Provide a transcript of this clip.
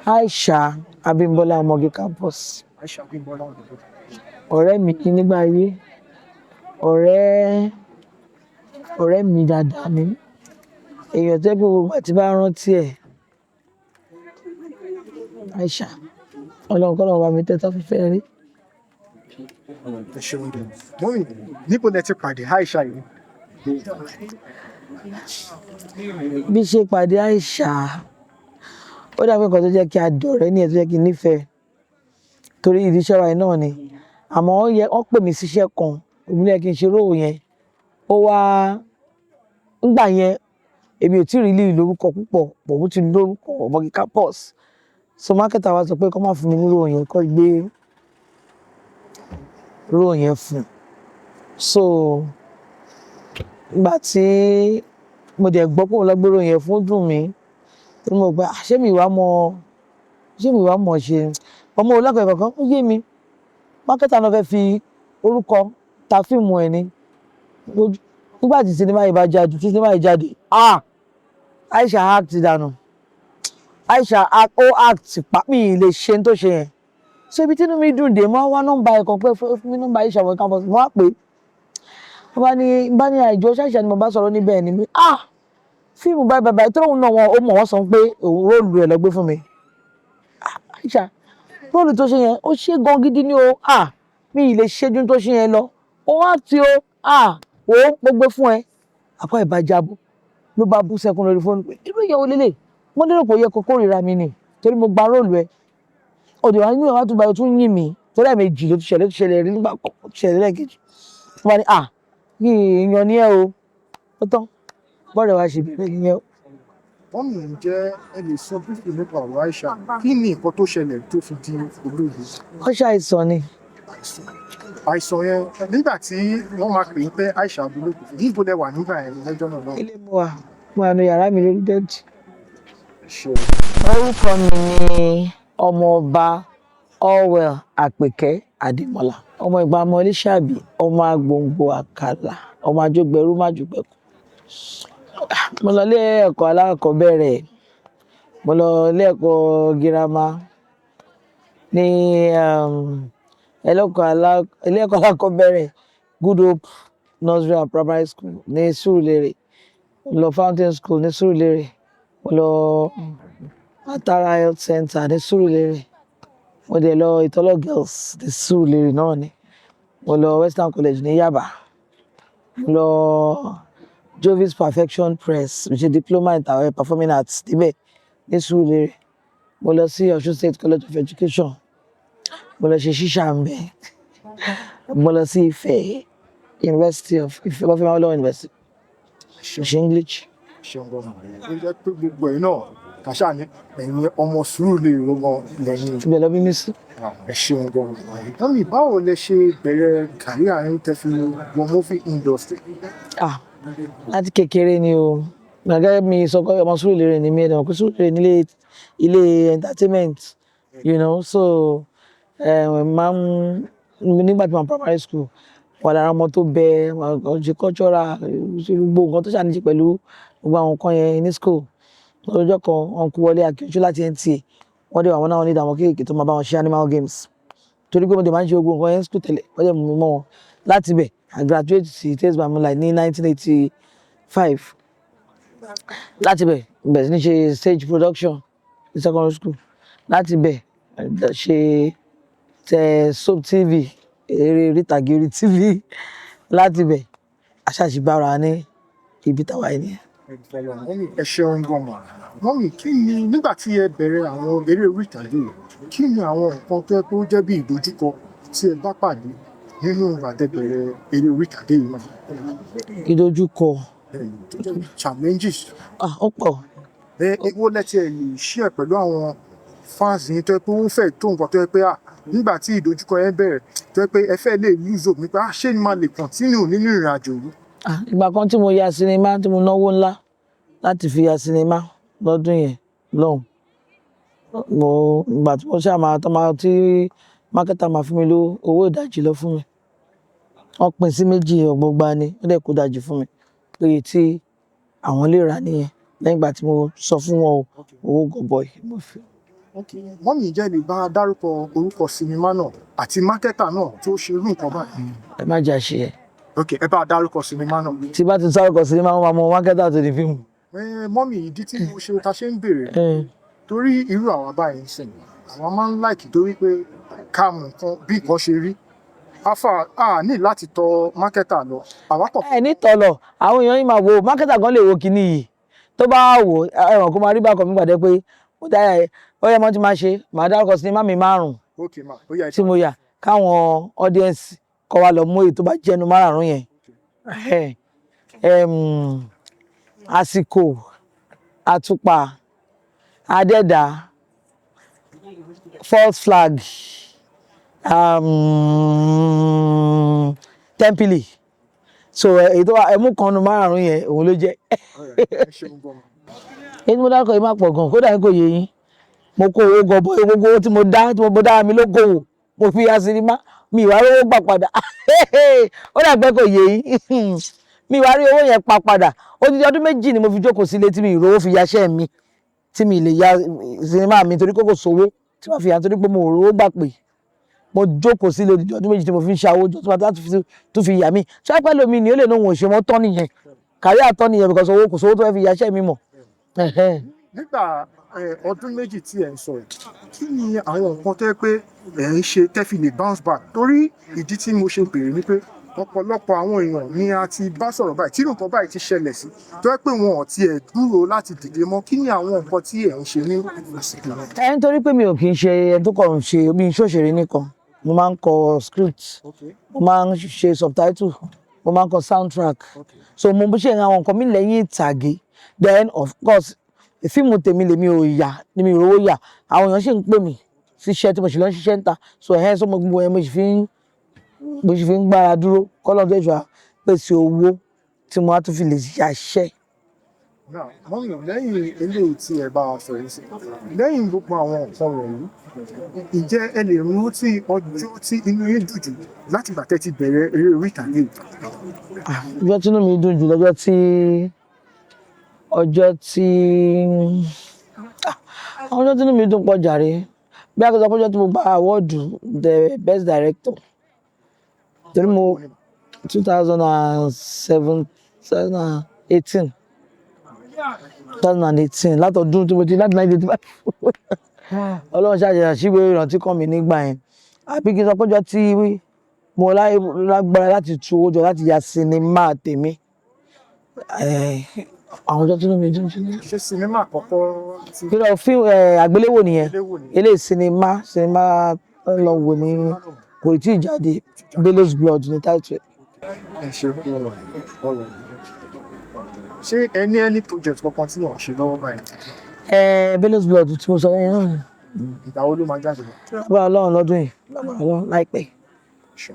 Aisha Abímbọ́lá Ọmọge Campus. Aisha Abímbọ́lá Ọmọge. Ọ̀rẹ́ mi ní nígbà ayé, ọ̀rẹ́ mi dáadáa ni. Èèyàn tó jẹ́ pé gbogbo ìgbà tí bá rántí ẹ̀, Aisha, Ọlọ́run kọ́lọ́run bá mi tẹ́ sáfẹ́fẹ́ rí. Ẹ ṣeun gan. Mummy, níbo lẹ ti pàdé Aisha yìí? Bí ṣe pàdé Aisha, ó dàbí nǹkan tó jẹ́ kí a dọ̀rẹ́ ní ẹ̀ tó jẹ́ kí n nífẹ̀ẹ́ torí ìdí iṣẹ́ wa yìí náà ni. Àmọ́ ó yẹ wọ́n pè mí síṣẹ́ kan, èmi ló yẹ kí n ṣe role yẹn. Ó wá nígbà yẹn, èmi ò tí really lórúkọ púpọ̀, but ó ti lórúkọ Ọmọge Campus. So marketer wa sọ pé kó má fún mi ní role yẹn, kó gbé role yẹn fún. So ìgbà tí mo dẹ̀ gbọ́ pé òun lọ gbé role yẹn fún, ó dùn mí. Torí mo rò pé, ah, ṣé mi wá mọ̀ ṣe? Ọmọ olákọ̀ọ́ kankan, ó yé mi. Marketer náà fẹ́ fi orúkọ ta fíìmù ẹ̀ ni. Nígbà tí sinimá yìí bá jáde, tí sinimá yìí jáde, ah, Aisha act dànù. Aisha act, ó act pa, mi lè ṣe tó ṣe yẹn. So ibi tí inú mi dùn dé, mo wá nọ́mbà ẹ̀ kan pé fún mi nọ́mbà Aisha Ọmọge Campus, mo wá pè é. Mo bá ní àìjọ ṣáìṣà ni mo bá sọ̀rọ̀ níbẹ̀ ni mi. Ah, fíìmù báyìí báyìí báyìí, tó lóun náà wọn, ó mọ̀ wọ́n sọ pé òun role ẹ̀ lọ gbé fún mi. Ah, Aisha, role tó ṣe yẹn, ó ṣe gan gidi ni o. Ah, mi ì lè ṣe ju tó ṣe yẹn lọ. Ó wá tí o. Ah, wò ó, mo gbé fún ẹ. Àpá ìbá jábọ́ ló bá bú sẹ́kún lórí fóònù pé irú ìyàwó lélẹ̀. Wọ́n lérò pé ó yẹ kó kórìíra mi ni torí mo gba role ẹ. Òdì wa inú ẹ̀ wá tún bá tún yìn mí torí ẹ̀ẹ̀mejì ló ti ṣẹlẹ̀, ó ti ṣẹlẹ̀ rí nígbà kan, ó ti ṣẹlẹ̀ lẹ́ẹ̀kejì. Wọ́n bá ní, ah, kí èèyàn ni ẹ́ o. Ó tán. Bọ́ọ̀rẹ́ wa ṣe bẹ̀rẹ̀ nìyẹn o. Mummy, ǹjẹ́ ẹ lè sọ briefly nípa ọ̀rọ̀ Aisha? Kí ni nǹkan tó ṣẹlẹ̀ tó fi di olóògbé? Ó ṣàìsàn ni. Àìsàn yẹn, nígbà tí wọ́n máa pè é pé Aisha dolóògbé, níbo lẹ wà nígbà yẹn lọ́jọ́ náà náà? Ilé mo wà, mo wà nínú yàrá mi lórí bẹ́ẹ̀dì. Ṣé Orúkọ mi ni Ọmọọba Allwell Àpèkẹ́ Adémọ́lá. Ọmọ Ìgbà ọmọ Lísàbí, ọmọ Agbòǹgbò Àkàlà, ọmọ Ajógbẹrú májùgbẹ̀kù. Mo lọ ilé ẹ̀kọ́ alákọ̀ọ́bẹ̀rẹ̀, mo lọ ilé ẹ̀kọ́ girama ní ilé ẹ̀kọ́ alákọ̀ọ́bẹ̀rẹ̀, Good Hope Nursery and Primary School ní Surulere. Mo lọ Fountain School ní Surulere. Mo lọ Atara Health Center ní Surulere. Mo dẹ̀ lọ Ìtọ́lọ̀ Girls ní Surulere náà ni. Mo lọ Western College ní Yaba. Mo lọ Jovis Perfection Press, mo ṣe diploma in performing arts níbẹ̀ ní Surulere. Mo lọ sí Ọ̀ṣun State College of Education. Mo lọ ṣe ṣíṣà ńbẹ̀. Mo lọ sí Ifẹ̀ University of Ife, Ọbáfẹ́mi Awólọ́wọ̀ University. Mo ṣe English. Ṣeun gan. Ó jẹ́ pé gbogbo ẹ̀ náà kàṣà ní ẹ̀yin ọmọ Sùúrùlérè gangan lẹ́yìn. Ibẹ̀ lọ bí mi sí. Ẹ ṣeun gan. Mummy, báwo lẹ ṣe bẹ̀rẹ̀ career yín tẹ́ fi wọ movie industry? Ah, láti kékeré ni o. Gẹ́gẹ́ mi sọ pé ọmọ Sùúrùlérè ni mí, ẹ dẹ̀ mọ̀ pé Sùúrùlérè nílé ilé entertainment. So, máa ń nígbà tí mo wà primary school, wà lára ọmọ tó bẹ, ṣe cultural, ṣe gbogbo nǹkan tó ṣàní ṣe pẹ̀lú gbogbo àwọn nǹkan yẹn ní school. Lọ́jọ́ kan, Uncle Wọlé Akínjú láti NTA, wọ́n dé àwọn náà ní àwọn kéékèèké tó máa bá wọn ṣe animal games. Torí pé mo dẹ̀ máa ń ṣe gbogbo nǹkan yẹn ní school tẹ́lẹ̀, wọ́n dẹ̀ mú mi mọ́ wọn. Láti ibẹ̀, I graduate sí Tales by Moonlight ní 1985. Láti ibẹ̀, bẹ̀rẹ̀ sí ní ṣe stage production ní secondary school. Láti ibẹ̀, ṣe tẹ soap TV, eré orí ìtàgé orí TV. Láti ibẹ̀, a ṣáà ṣì bára wa ní ibi táwa yìí nìyẹn. Mummy, ẹ ṣeun gan ma. Mummy, kí ni nígbà tí ẹ bẹ̀rẹ̀ àwọn eré orí ìtàgé yìí, kí ni àwọn nǹkan tó yẹ kó jẹ́ bí ìdojúkọ tí ẹ bá pàdé nínú ìgbà tẹ́ bẹ̀rẹ̀ eré orí ìtàgé yìí mà? Ìdojúkọ. Tó jẹ́ bí challenges. Ah, ó pọ̀. Ẹ èwo lẹ tí ẹ lè share pẹ̀lú àwọn fans yín tó jẹ́ pé ó fẹ́ tó nǹkan tó jẹ́ pé à nígbà tí ìdojúkọ yẹn bẹ̀rẹ̀ tó jẹ́ pé ẹ fẹ́ lè lose hope nípa ṣé ni máa lè continue nínú ìrìnàjò yìí? Ah, ìgbà kan tí mo ya sinimá, tí mo náwó ńlá láti fi ya sinimá lọ́dún yẹn lọ́hùn. Mo ìgbà tí mo ṣáà máa tọ́ máa tí marketer máa fún mi lówó, owó ìdajì lọ fún mi. Wọ́n pín sí méjì ọgbọọgba ni, wọ́n dẹ̀ kó ìdajì fún mi. Pé iye tí àwọn lè rà nìyẹn. Lẹ́yìn ìgbà tí mo sọ fún wọn owó gọbọi mo fi. Ok, mummy, ǹjẹ́ lè bá a dárúkọ orúkọ sinimá náà àti marketer náà tó ṣe irú nǹkan báyìí? Ẹ má jà ṣe ẹ. Ok, ẹ bá a dárúkọ sinimá náà. Tí bá ti sáré kọ sinimá, wọn máa mọ marketer tó ní fíìmù. Ẹ mummy, ìdí tí mo ṣe ta ṣe ń béèrè, torí irú àwa báyìí ń sìn, àwọn máa ń like torí pé ká mọ nǹkan bí nǹkan ṣe rí afa, a ní láti tọ marketer lọ, àwa kọ̀. Ẹ ní tọ̀lọ̀, àwọn èèyàn yìí máa wo marketer gan lè wo kinní yìí, tó bá wò ẹ̀wọ̀n kó máa rí bákan mi pàdé pé ó dá ẹ, ó yẹ mọ́ tí máa ṣe, màá dárúkọ sinimá mi márùn-ún Ok ma, ó yá. Tí mo yà, káwọn audience kọ́ wa lọ mú èyí tó bá jẹ́nu márààrún yẹn. Àsìkò, Àtùpà, Adẹ́dà, False Flag, Tẹ́ḿpìlì. So èyí tó wà, ẹmú kan nu márààrún yẹn, òun ló jẹ́. Ẹ ṣeun gan ma. Èyí tí mo dárúkọ yìí má pọ̀ gan, kódà kò yé yín. Mo kó owó gọbọi, gbogbo owó tí mo dá, tí mo dá mi lókòwò, mo fi ya sinimá, mi ìwà rówó gbà padà. Ó dà pé kò yé yín, mi ìwà rí owó yẹn pa padà. Odidi ọdún 2 ni mo fi jókòó sílé tí mi ìrówó fi yaṣẹ́ mi, tí mi lè ya sinimá mi torí kókò sówó tí wọ́n fi yà, torí pé mo ò rówó gbà pé mo jókòó sílé odidi ọdún 2 tí mo fi ń ṣàwó jọ tí wọ́n láti tún fi yà mí. Ṣápẹ́ lomi ni ó lè ní òun ò ṣe mọ́ tán nìyẹn, kárí àtọ́ nìyẹn, because owó kò sówó tó fẹ́ fi yaṣẹ́ mi mọ̀. Nígbà ọdún 2 tí ẹ ń sọ yìí, kí ni àwọn nǹkan tó yẹ pé ẹ ń ṣe tẹ́ fi lè bounce back? Torí ìdí tí mo ṣe béèrè ni pé ọ̀pọ̀lọpọ̀ àwọn èèyàn ni a ti bá sọ̀rọ̀ báyìí tí nǹkan báyìí ti ṣẹlẹ̀ sí, tó yẹ pé wọn ò tiẹ̀ dúró láti dìde mọ́. Kí ni àwọn nǹkan tí ẹ ń ṣe ní àsìkò náà? Ẹ nítorí pé mi ò kì í ṣe ẹni tó kàn ń ṣe bí iṣẹ́ òṣèré nìkan, mo máa ń kọ script, mo máa ń ṣe subtitle, mo máa ń kọ soundtrack. So mo bó ṣe ń àwọn nǹkan mi lẹ́yìn ìtàgé. Then of course, fíìmù tèmi lèmi ò yà ni mi ò rówó yà, àwọn èèyàn sì ń pè mí síṣẹ́ tí mo sì lọ ń ṣiṣẹ́ ń ta. So ẹ̀hẹ́n, so mo gbogbo ẹ̀ mo sì fi ń gbára dúró kọ́lọ́n tó ṣe pèsè owó tí mo á tún fi lè yàṣẹ́. Now, mummy, lẹ́yìn eléyìí tí ẹ bá wa sọ̀rọ̀ sí, lẹ́yìn gbogbo àwọn nǹkan wọ̀nyí, ǹjẹ́ ẹ lè rántí ọjọ́ tí inú yín dùn jù láti ìgbà tẹ́ ti bẹ̀rẹ̀ eré orí ìtàgé yìí? Ah, ọjọ́ tí inú mi dùn jù lọ́jọ́ tí ọjọ́ tí ah, àwọn ọjọ́ tí inú mi dùn pọ̀ jàre. Bí a kò sọ pé ọjọ́ tí mo gba award the best director, torí mo 2007, 2018, 2018, látọdún tí mo ti láti 1985, Ọlọ́run ṣàṣeyà síwèé ìrántí kàn mí nígbà yẹn. Àbí kí n sọ pé ọjọ́ tí mo lágbára láti tu owó jọ láti ya sinimá tèmi. Àwọn ọjọ́ tí inú mi dùn jù ní. Ṣé sinimá àkọ́kọ́ tí Kí ló fíìmù àgbéléwò nìyẹn. Àgbéléwò nìyẹn. Eléyìí sinimá, sinimá ń lọ wò ní, kò tí ì jáde. Bello's Blood ní title ẹ̀. Ẹ ṣe ọ̀rọ̀. Ṣé ẹ ní any project kankan tí wọ́n ṣe lọ́wọ́ báyìí? Bello's Blood tí mo sọ yẹn náà ni. Ìgbà wo ló máa jáde? Lágbára Ọlọ́run lọ́dún yìí, lágbára Ọlọ́run láìpẹ́. Ṣé.